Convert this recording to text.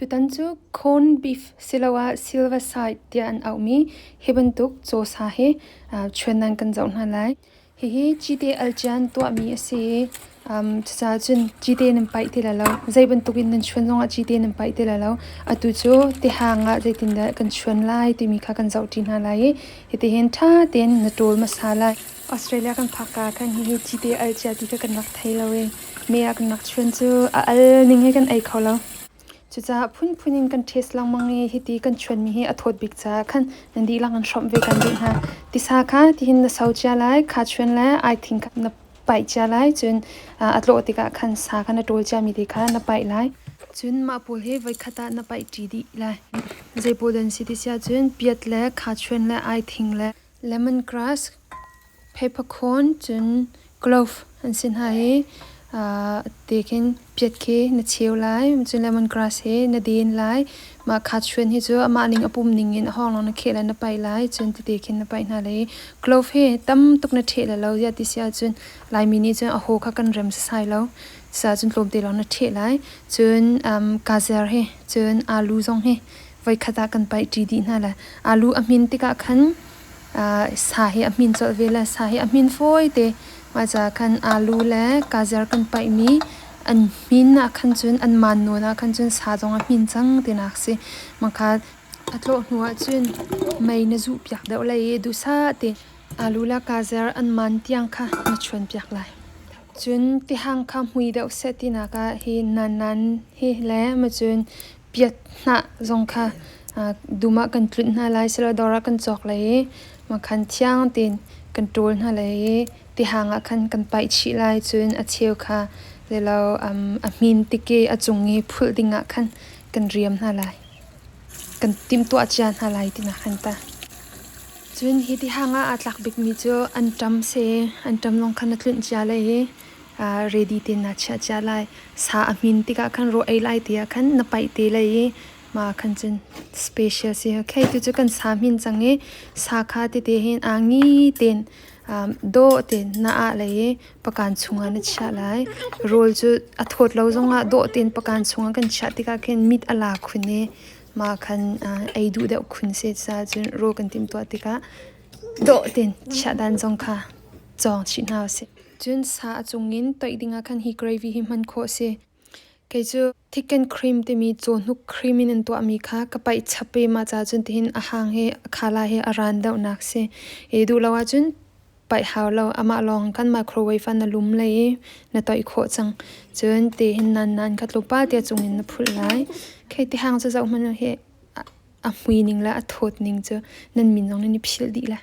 Tutan cu corn beef siloah silverside tiah an auhmi hi bantuk cawsa hi chuan nan kan zoh hna lai. Hihi cite alcian tuahmi a si i cucaah cun cite nan paih ti lai lo. Zei bantuk in nan chuan zongah cite nan paih ti lai lo. Atu cu tihang ah zeitindah kan chuan lai timi kha kan zohṭi hna lai i hitihin ṭha tein na ṭawl hmasa lai. Australia kan phak ka khan hihi cite alcia ti kha kan rak thei lo i mei ah kan rak chuan cu a al ning hi kan ei kho lo. Cucaah phunphun in kan ṭhes lengmang i hiti kan chuanmi hi a thawt bik caah khan nan dihlak in hrawmh ve kan duh hna. Tisa kha tihin na so cia lai, kha chuan le aithing kha na paih cia lai, cun a tlawh tikah khan sa kha na ṭawl ciami te kha na paih lai. Cun mah pawl hi voikhat ah na paih ṭi dih lai. Zei pawl an si ti si ahcun piat le khachuan le aithing le lemongrass, peppercorn cun clove an si hna i tikhin piat khi na cheu lai, cun lemongrass hi na den lai. Mah khachuan hi cu amah ning a pum ning in a hawng lawng na kheh lai na paih lai, cun tete khin na paih hna lai i clove hi tam tuk na ṭheh lai lo ziah ti si ahcun Laimi nih cun a haw kha kan rem sasai lo. Cucaah cun tlawmte lawng na ṭheh lai. Cun kazer hi, cun alu zong hi voikhat ah kan paih ṭi dih hna lai. Alu a hmin tikah khan sa hi a hmin colh ve lai. Sa hi a hmin fawite. Mah caah khan alu le kazer kan paihmi an hmin ah khan cun an maan nawn ah khan cun sa zong a hmin cang tinak a si. Mah kha a tlawh hnu ah cun mei na zuhpiak deuh lai i duhsah tein alu le kazer an maan tiang kha na chuanpiak lai. Cun tihang kha hmui deuh seh tinak ah hi nan hi le macun piat hnah zong kha dum ah kan tlunh hna lai silo dawr ah kan cawk lai i makhan thiang tein kan ṭawl hna lai i tihang ah khan kan paih chih lai. Cun a cheu kha zeilo a hmin tik i a cung i phulh ding ah khan kan riam hna lai. Kan timhtuah cia hna lai tinak khan ta. Cun hi tihang ah aa tlak bikmi cu anṭam si. Anṭam lawng kha na tlunh cia lai i ready tein naa chiah cia lai. Sa a hmin tikah khan rawl ei lai ti ah khan na paih te lai i mah khan cun special si. Okay, tucu kan sa hmin cang i sa kha tete hin aa ngi tein dawh tein na ah lai i pakan chungah na chiah lai. Rawl cu a thawt lo zongah dawh tein pakan chungah kan chiah tikah khin mit a la khun i mah khan ei duh deuh khun si. Cucaah cun rawl kan timhtuah tikah dawh tein chiah dan zong kha cawng chih hna usih. Cun sa a cungin toih dingah khan hi gravy hi hman khawh a si. Kei cu thick and cream timi cawhnuk cream in an tuahmi kha ka paih chap i mah caah cun tihin a hang hi a khala hi a ran deuhnak si. I duh lo ahcun paih hau lo. Amah lawng khan microwave ah na lum lai i na toih khawh cang. Cun tihin nan nan kha tlawmpal te a cungin na phulh lai. Khi tihang cu zoh hmanh u hi a hmui ning le a thawt ning cu nan min zong nan i philh dih lai.